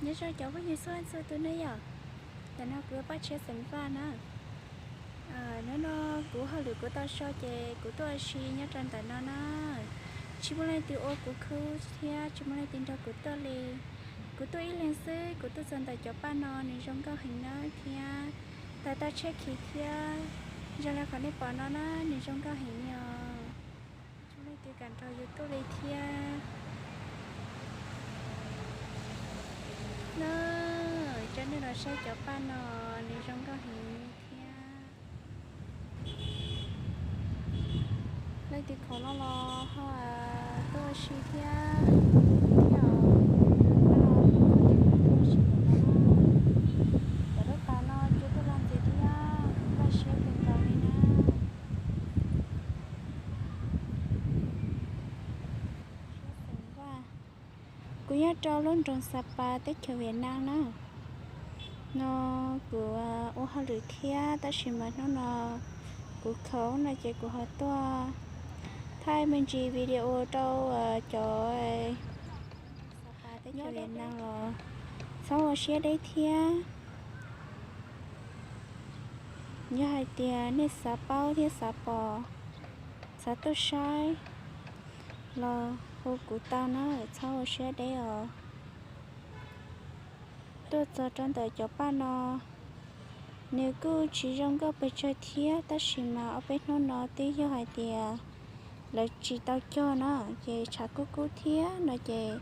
Nyob zoo cov phooj ywg txhua txhua tus ne yom. Ntawm no kuv Paj Tshiab xeem Vaj na. Hnub no kuv hauj lwm kuv tau so ces kuv tuaj ua si nyob rau ntawm no na. Tsis muaj leej twg ua kuv khub thiab tsis muaj leej twg nrog kuv tuaj li. Kuv tuaj ib leeg xwb, kuv tuaj txog ntawm cov paj no nws zoo nkauj heev na thiab tawg tau tsheb khiv thiab. Zoo li qhov nej pom no na, nws zoo nkauj heev li os. Tsis muaj leej twg kam nrog yus tuaj li thiab. Na, coj nej los saib cov paj no, nws zoo nkauj heev thiab. Leej twg khoom no los ho tuaj ua si thiab. Thiab os, no los kuv tuaj ua si ntawm no. Cov lub pas no cua tuaj loj ntxiag thiab, loj siab kawg nkaus li na. Kuv nyob rau lub nroog Xa Pas teb chaws Vietnam na. No kuv ua hauj lwm thiab tab sis mas hnub no kuv khaus no ces kuv ho tuaj thaij me ntsis video rau cov Xa Pas teb chaws Vietnam los txhob ua siab deb thiab. Yog hais tias nej xav paub thiab xav pom, xav tuaj saib los hu kuv tau na, txhob ua siab deb os. Tuaj txog rau ntawm cov paj no, nws kuj tsis zoo nkauj pes tsawg thiab tab sis mas ob peb hnub no twb yog hais tias lawv tsis tau cog na, ces tshav kub kub thiab no ces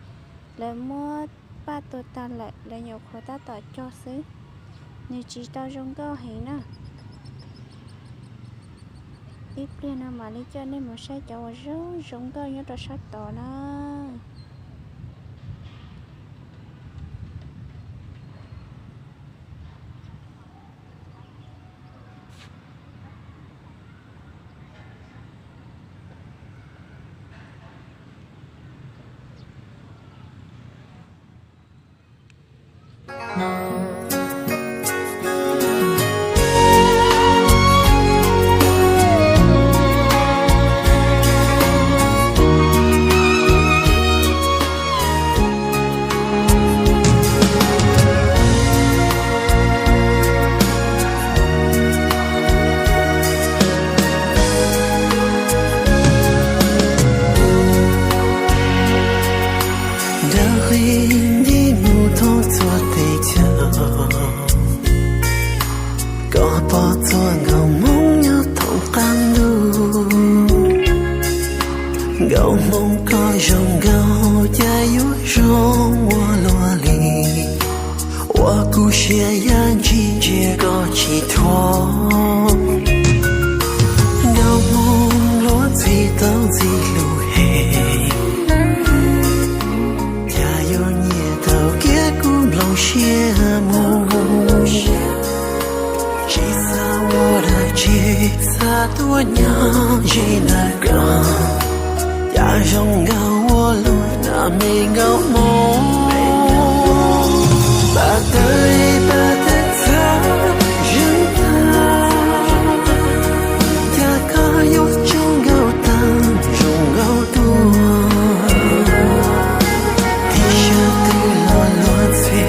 lawv muab paj tua tag lawm, lawv nyuam qhuav tab tom cog xwb. Nws tsis tau zoo nkauj heev na. Ib pliag no mam li coj nej mus saib cov uas zoo zoo nkauj nyob rau sab tod na. Dawb qhib nti mus thoob txhua teb chaws, koj pom txhua nkauj hmoob nyob thoob qab ntuj. Nkauj hmoob koj zoo nkauj cas yuav zoo ua luaj li, ua kuv siab ya ntsis ntsia koj tsis thuam. Nkauj hmoob luag ntxhi tau ntxim hlub heev, cas yuav nyiam tau kiag kuv nplooj siab mus. Tsis xav ua dab tsi, xav tuaj nyob ze ntawm koj, cas zoo nkauj ua luaj na me nkauj hmoob. Pab tawg pab tawg txhawb zeeg tag, cas koj yuav tsaug nkauj tag zoo nkauj tuaj. Tib sab twg los luag ntxhi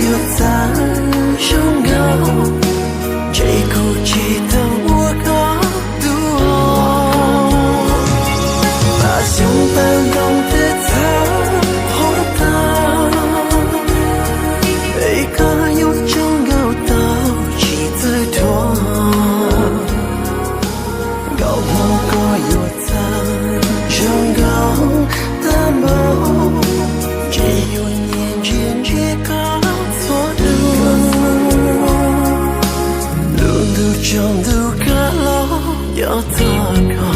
yuav txawj zoo nkauj, ntshe kuv tsis tau ua koj tuaj. Pab xyoob pab ntoo twb txhawb qhov tag, es koj yuav tsaug nkauj tau tsis txawj dhuav. Nkauj hmoob koj yuav txawj zoo nkauj tag npaum, ntshe yuav nyiam ntsia ntsia koj txhua hnub. Lub ntuj tsaus ntuj kab los nco txog koj.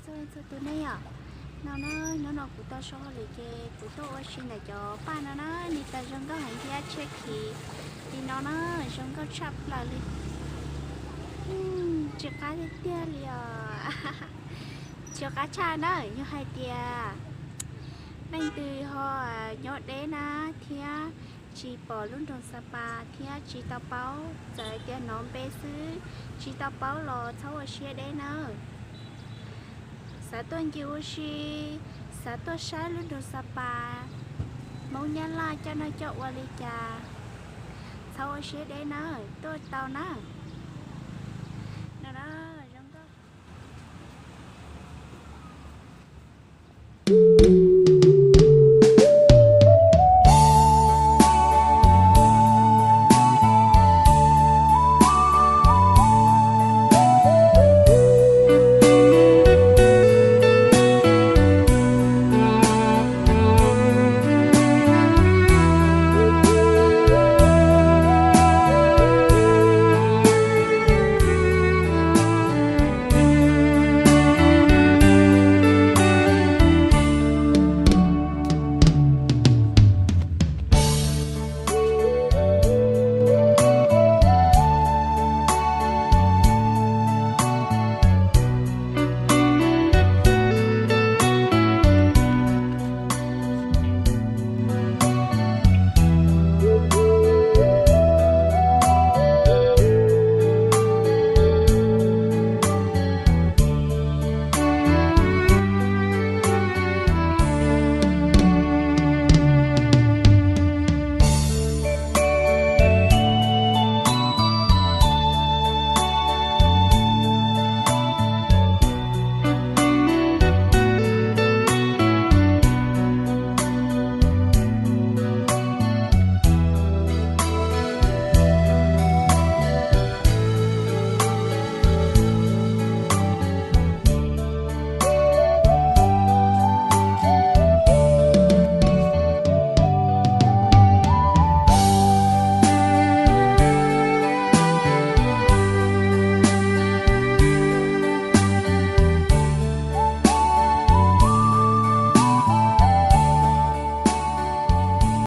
Txhua tus ne yom, no na, hnub no kuv tau so hauj lwm ces kuv tuaj ua si ntawm cov paj no na, nws tawg zoo nkauj heev thiab tsheb khiv li no na, zoo nkauj tshaj plaws li. Tsis qab tiag tiag li os. Tsis qab tshaj na, yog hais tias leej twg ho nyob deb na thiab tsis pom lub nroog Xa Pas thiab tsis tau paub, txawm hais tias hnov npe xwb tsis tau paub los txhob ua siab deb nawb. Xav tuaj ncig ua si, xav tuaj saib lub nroog Xa Pas, Hmoob Nyab Laj coj noj coj ua li cas, txhob ua siab deb nawb, tuaj tau na. No na, zoo nkauj.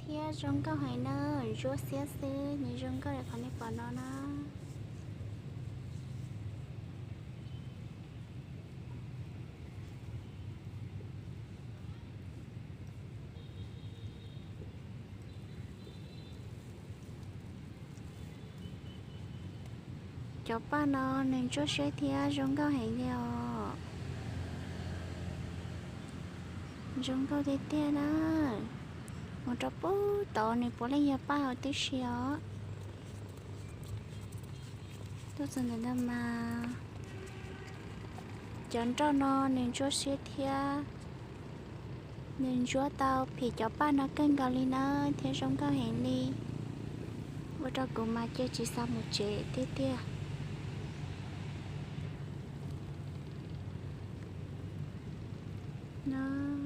Thiab zoo nkauj heev na, ntsuab xiab xwb, nws zoo nkauj li qhov nej pom no na. Cov paj no nws ntsuab siab thiab zoo nkauj heev li os. Zoo nkauj tiag tiag na. Mus rau pem tod nws puav leej yog paj hauv tib si os. Tuaj txog ntawm no mas cov nroj no nws ntsuab siab thiab. Nws ntsuab tau phim cov paj no kawg nkaus li nawb thiab zoo nkauj heev li. Ua rau kuv mas cia tsis xav mus tsev tiag tiag no.